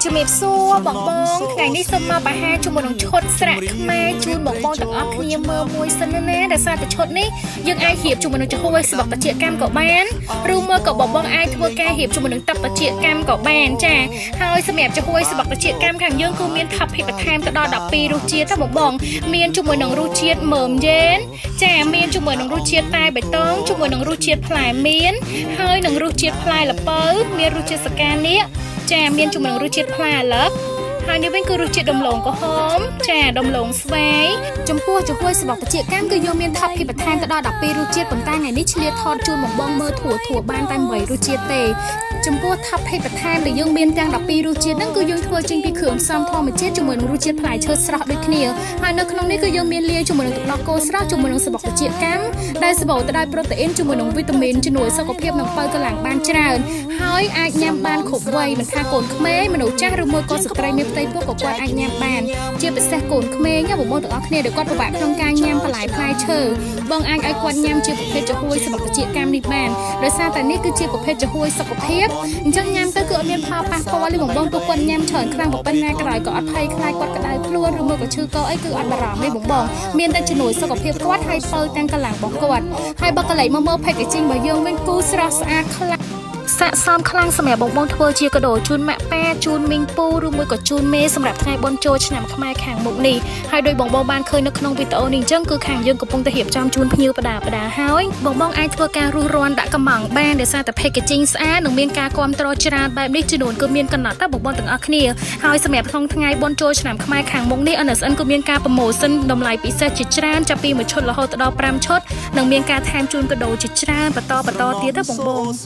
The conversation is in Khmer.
ជំរាបសួរបងបងថ្ងៃនេះសូមមកបង្ហាញជាមួយនឹងឈុតស្រាក់ខ្មែរជូនបងបងទាំងអស់គ្នាមើលមួយសិនណាដោយសារតែឈុតនេះយើងអាចរៀបជាមួយនឹងចំហួយស្បុកតិចកម្មក៏បានឬមួយក៏បងបងអាចធ្វើការរៀបជាមួយនឹងទឹកតិចកម្មក៏បានចាហើយសម្រាប់ចំហួយស្បុកតិចកម្មខាងយើងគឺមានថប់ភិបបន្ថែមទៅដល់12រសជាតិណាបងបងមានជាមួយនឹងរសជាតិមើមយ៉ែនចាមានជាមួយនឹងរសជាតិតែបៃតងជាមួយនឹងរសជាតិផ្លែមៀនហើយនឹងរសជាតិផ្លែល្ពៅមានរសជាតិសកានាគ ចាមានជាមួយនឹងរសជាតិផ្លែអាឡឹកហើយនេះវិញគឺរសជាតិដំឡូងក្រហមចាដំឡូងស្វាយចំពោះចំហួយសបុកតិចកម្មគឺយកមានថប់ពីបន្ថែមទៅដល់12រសជាតិប៉ុន្តែថ្ងៃនេះឆ្លៀតថតជូនបងបងមើលធួធួបានតែ8រសជាតិទេចំពោះថប់ភេទបន្ថែមដែលយើងមានទាំង12រសជាតិហ្នឹងគឺយើងធ្វើចេញពីគ្រឿងផ្សំធម្មជាតិជាមួយនឹងរសជាតិផ្លែឈើស្រស់ដូចគ្នាហើយនៅក្នុងនេះគឺយើងមានលាយជាមួយនឹងទឹកដោះគោស្រស់ជាមួយនឹងសបុកតិចកម្មដែលសម្បូរទៅដោយប្រូតេអ៊ីនជាមួយនឹងវីតាមីនជំនួយសុខភាពនិងបើកម្លាំងបានច្រើនហើយអាចញ៉ាំបានគ្រប់វ័យមិនថាកូនក្មេងមនុស្សចាស់ឬមួយក៏ស្ត្រីមានផ្ទៃពោះក៏គាត់អាចញ៉ាំបានជាពិសេសកូនក្មេងណាបងប្អូនទាំងអស់គ្នាដែលគាត់ពិបាកក្នុងការញ៉ាំបន្លែផ្លែឈើបងអាចឲ្យគាត់ញ៉ាំជាប្រភេទចំហួយសបុកតិចកម្មនេះបានដោយសារតែនេះគឺជាប្រភេទចំហួយសុខភាពអញ្ចឹងញ៉ាំទៅគឺអត់មានផលប៉ះពាល់ទេបងបងទោះគាត់ញ៉ាំច្រើនខ្លាំងប៉ុណ្ណាក៏ដោយក៏អត់ភ័យខ្លាចគាត់ក្តៅខ្លួនឬមួយក៏ឈឺកអីគឺអត់បារម្ភទេបងបងមានតែជំនួយសុខភាពគាត់ហើយបើទាំងកម្លាំងរបស់គាត់ហើយបើកន្លែងមកមើល packaging របស់យើងវិញគូស្រស់ស្អាតខ្លាំង ស័ក្តិសមខ្លាំងសម្រាប់បងបងធ្វើជាកាដូជូនម៉ាក់ប៉ាជូនមីងពូឬមួយក៏ជូនមេសម្រាប់ថ្ងៃបុណ្យចូលឆ្នាំខ្មែរខាងមុខនេះហើយដោយបងបងបានឃើញនៅក្នុងវីដេអូនេះអញ្ចឹងគឺខាងយើងកំពុងតែរៀបចំជូនភ្ញៀវបដាបដាហើយបងបងអាចធ្វើការរុះរាន់ដាក់កំងបានដោយសារតែ packaging ស្អាតនិងមានការគាំទ្រច្រើនបែបនេះចំនួនគឺមានកំណត់តែបងបងទាំងអស់គ្នាហើយសម្រាប់ក្នុងថ្ងៃបុណ្យចូលឆ្នាំខ្មែរខាងមុខនេះ NSN ក៏មានការ promotion តម្លៃពិសេសជាច្រើនចាប់ពី1ឈុតរហូតដល់5ឈុតនិងមានការថែមជូនកាដូជាច្រើនបន្តបន្តទៀតណាបងបង។